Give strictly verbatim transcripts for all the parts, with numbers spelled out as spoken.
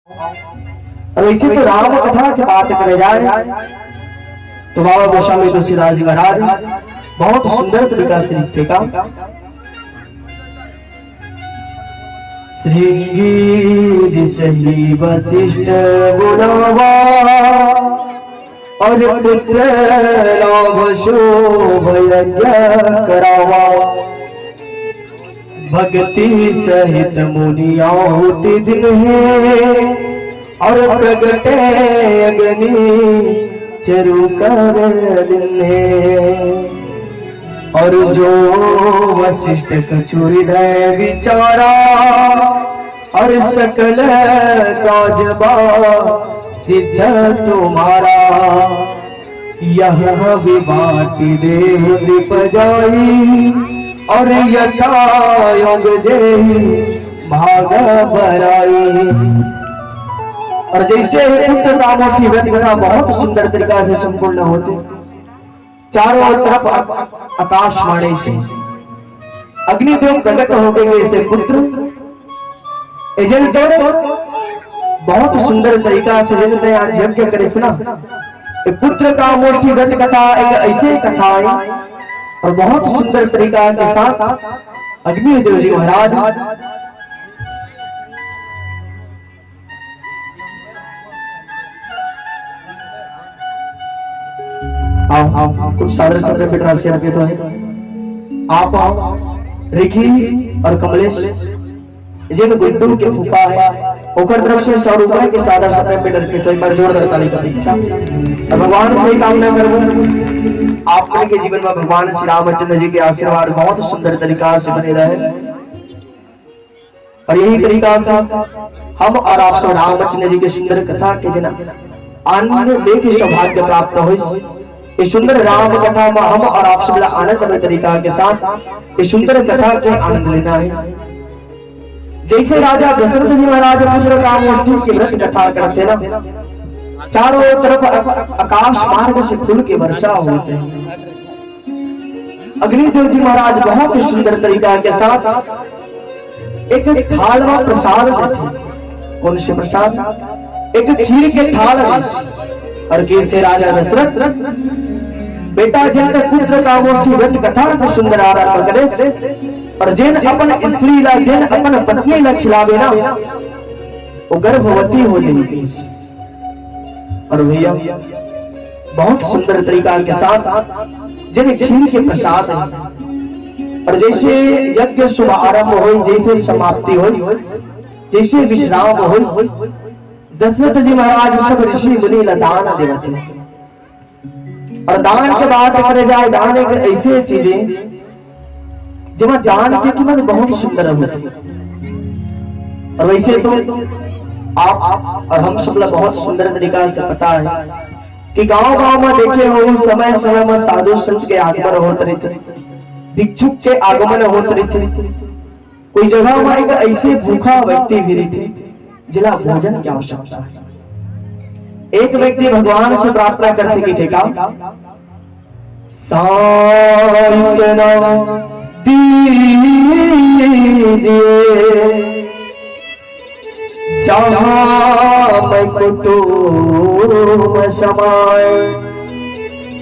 अउ अइसे तो राम कथा के बात करे जाए तो बाबा गोस्वामी तुलसीदास जी महाराज बहुत सुंदर तरीका से लिखथे का। श्रृंगी ऋषि वशिष्ठ बुलावा, अउ पुत्र लाभ शुभ यज्ञ करावा। भक्ति सहित मुनि आहुति दीन्हें, अउ प्रगटे अग्नि चरु कर दीन्हें। अउ जो वशिष्ठ कछु हृदय विचारा, अउ सकल काज बा सिद्ध तुम्हारा। यह विभाति देहु नृप जाई, अउ यथा योग जेहि भाग बराई। अउ जइसे ही पुत्र कामोटी व्रत कथा बहुत सुंदर तरीका से संपूर्ण होथे, चारों तरफ आ-, आकाशवाणी से अग्निदेव प्रकट हो गए, ऐसे पुत्र ए जेन तो बहुत सुंदर तरीका से जेन ते आज यज्ञ करिस ना, ए पुत्र कामोटी व्रत कथा एक ऐसे कथा है अउ बहुत सुंदर तरीका के साथ अग्निदेव जी महाराज आओ, आओ, कुछ सादर सत्कार भेंट राशि अर्पित होय। आप आओ, रिकी अउ कमलेश, जेन गुड्डू के फूफा हे, ओकर तरफ से सौ रुपए के सादर सत्कार भेंट अर्पित होय। एक बार जोरदार ताली का अपेक्षा। अउ भगवान से ही कामना करबो, आप मन के जीवन में भगवान श्री रामचंद्र जी के आशीर्वाद बहुत सुंदर तरीका से बने रहे। अउ यही तरीका से हम अउ आप सब रामचंद्र जी के सुंदर कथा के जेन आनंद लेके सौभाग्य प्राप्त होइस। इस सुंदर राम कथा में हम अउ आप सब ला आनंदमय तरीका के साथ इस सुंदर कथा के आनंद लेना है। जइसे राजा दशरथ जी महाराज पुत्र कामोटी के व्रत कथा करथे ना, चारों तरफ आ-, आकाश मार्ग से फूल के वर्षा होथे। अग्निदेव जी महाराज बहुत ही सुंदर तरीका के साथ एक थाल में प्रसाद देथे। कौन से प्रसाद? एक खीर के थाल देथे। अउ कहिथे राजा दशरथ, बेटा, जेन ते पुत्र कामोटी व्रत कथा के सुंदर आरंभ करेस अउ जेन अपन स्त्री ला, जेन अपन पत्नी ला खिलावे ना, वो गर्भवती हो जाएगी। अउ भैया, बहुत सुंदर तरीका के साथ जेन खीर के प्रसाद हे। अउ जइसे यज्ञ शुभ आरंभ होय, जइसे समाप्ति होय, जइसे विश्राम होय, दशरथ जी महाराज सब ऋषि मुनि ला दान देवत हे। अउ दान के बात करे जाए, दान एक ऐसे चीज हे, जेमा दान के कीमत बहुत सुंदर होथे। अउ वइसे तो आप, आप अउ हम सब ला बहुत सुंदर तरीका से पता हे कि गांव-गांव में देखे हो, समय-समय में साधु संत के आगमन होत रहिथे, भिक्षुक के आगमन होत रहिथे। कोई जगह में एक ऐसे भूखा व्यक्ति भी रहिथे, जेला भोजन के आवश्यकता हे। एक व्यक्ति भगवान से प्रार्थना करथे कि, "देखा, साइत न दीजिए, जहाँ मैं कुटुम समाए।"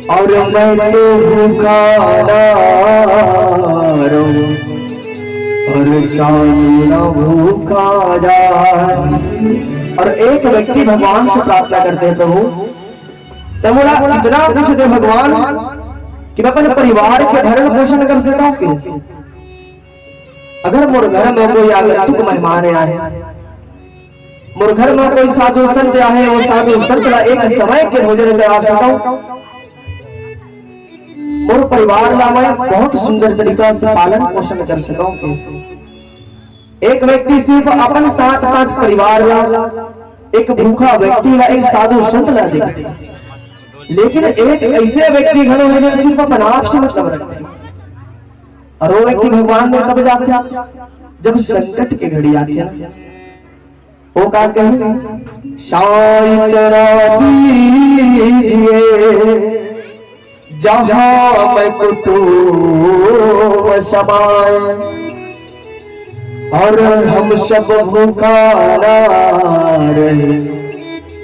अउ मैं तो भूखा ना रहूं, अउ साधु ना भूखा जाए। अउ एक व्यक्ति भगवान से प्रार्थना करथे, "प्रभु, तैं मोला इतना कुछ दे भगवान कि मैं अपन परिवार के भरण पोषण कर सकंव।" अगर मोर घर में कोई आगंतुक मेहमान आए, मोर घर में कोई साधु संत आए, वो साधु संत ला एक समय के भोजन करा सकंव, मोर परिवार ला मैं बहुत सुंदर तरीका से पालन पोषण कर सकंव। एक व्यक्ति सिर्फ अपन साथ साथ परिवार ला, एक भूखा व्यक्ति ला, एक साधु संत ला दे, लेकिन एक ऐसे व्यक्ति घलो हे जो सिर्फ अपन आप से मतलब रखथे। अउ वो व्यक्ति भगवान में कब जाथे? जब संकट के घड़ी आथे ना। वो का कही? साइत न दीजिए, जहाँ मैं कुटुम समाए। और हम सब भूखा ना रहे,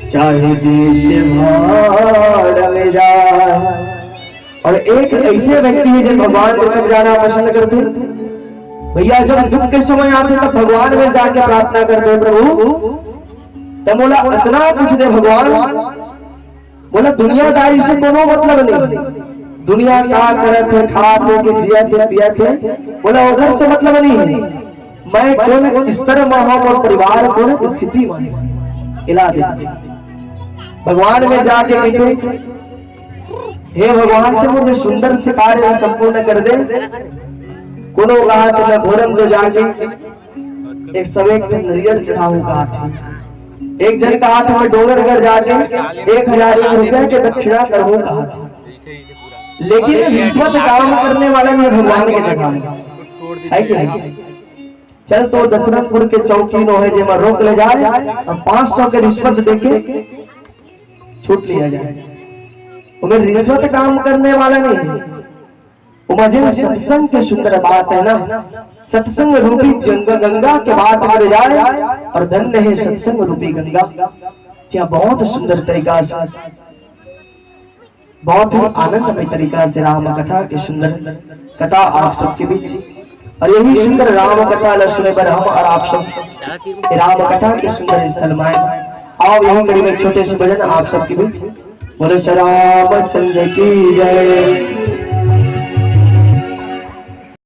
चाहे देश भाड़ में जाए। और एक ऐसे व्यक्ति हे, जो भगवान के तरफ जाना पसंद करथे। भैया, जब दुख के समय आथे, तब भगवान में जाके प्रार्थना करथे, "प्रभु, तैं मोला इतना कुछ दे भगवान, मोला दुनियादारी से कोनो मतलब नहीं। दुनिया का करत हे, खात हे कि जियत हे, पियत हे, मोला ओकर से मतलब नहीं हे। मैं कोन स्तर में हूँ और परिवार कोन स्थिति में हे, एला देख।" भगवान में जाके कहिथे, "हे भगवान, तैं मोर सुंदर से कार्य संपूर्ण कर दे।" कोनो कहाथे मैं भोरमदेव जाके एक सौ एक ठन नरियर चढ़ाहूं कहाथे। एक झन कहाथे मैं डोंगरगढ़ जाके एक हजार एक रुपया के दक्षिणा करहूं कहाथे। लेकिन रिश्वत काम करने वाला नहीं, भगवान के जगह में। है कि नहीं? चल, तो दशरथपुर के चौकी नोहे, जेमा रोक ले जाए और पाँच सौ के रिश्वत देके छूट लिया जाए। ओमे रिश्वत काम करने वाला नहीं हे। ओमा जेन सत्संग के सुंदर बात हे ना, सत्संग रूपी गंगा, गंगा के बात करे जाए, और धन्य हे सत्संग रूपी गंगा। जी हाँ, बहुत सुंदर तरीका से, बहुत ही आनंदमय तरीका से राम कथा के सुंदर कथा आप सबके बीच। और यही सुंदर राम कथा ला सुने बर हम और आप सब राम कथा के सुंदर स्थल में आए। आओ, यही कड़ी में एक छोटे से भजन आप सबके बीच। बोलो श्री रामचंद्र की जय।